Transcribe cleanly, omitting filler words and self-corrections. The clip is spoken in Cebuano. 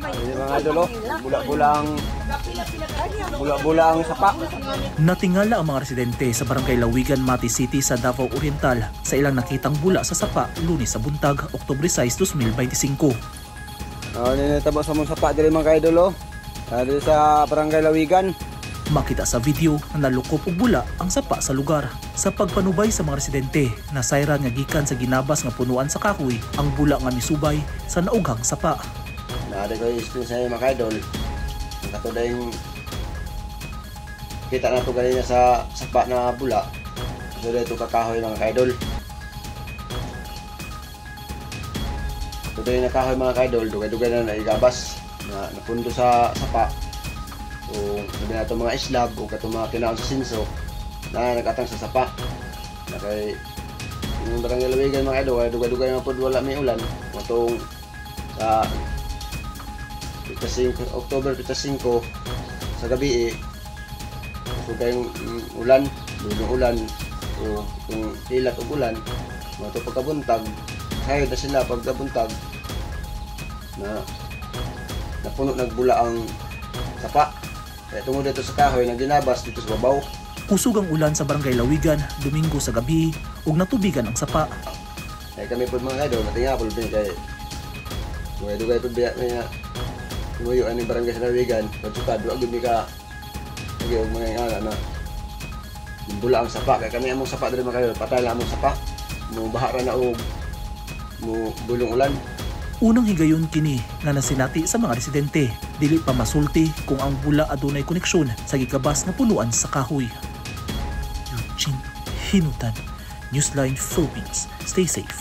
Hindi, mga idol, oh. Bula-bula ang sapa. Natingala ang mga residente sa Barangay Lawigan, Mati City sa Davao Oriental sa ilang nakitang bula sa sapa Lunes sa buntag, Oktubre 6, 2025. Oh, ninitabo sa mong sapa diri, mga idol, oh. Diri sa Barangay Lawigan. Makita sa video na nalukop og bula ang sapa sa lugar. Sa pagpanubay sa mga residente, nasayran nga gikan sa ginabas nga punuan sa kahoy ang bula nga misubay sa naughang sapa. Naari ko i-explain sa inyo, mga idol. Ang katulad kita na ito ganina sa sapa na bula. So dito kakahoy, mga kaidol. Ito na kahoy, mga kaidol, dugay-dugay na naigabas na napundo sa sapa. O sabi na mga islab o katong mga kinaon sa sinso na nagatang sa sapa. Na kay yung Barangay Lawigan, mga idol, ay dugay-dugay na po wala may ulan. Matong sa 5, October 5 sa gabi eh, so kayong ulan, dulong ulan, o kung ilat og ulan, mga to pagkabuntag, sayo na sila pagkabuntag na napuno nagbula ang sapa. Kaya tungod dito sa kahoy na ginabas dito sa babaw. Kusog ang ulan sa Barangay Lawigan Domingo sa gabi ug natubigan ang sapa. Kaya kami po, mga idol, natinga po kay dugay-dugay po biya nga tumuyo ani barangay sa Lawigan, pagsukad, wa gud mi ka lagi og mga ingana na bula ang sapa. Kay kami among sapa diri, mga kayo, patay lang among sapa. Mo baha ra na og mo bulong ulan. Unang higayon kini nga nasinati sa mga residente. Dili pa masulti kung ang bula adunay koneksyon sa gikabas nga punuan sa kahoy. Eugene Hinutan, Newsline Philippines. Stay safe.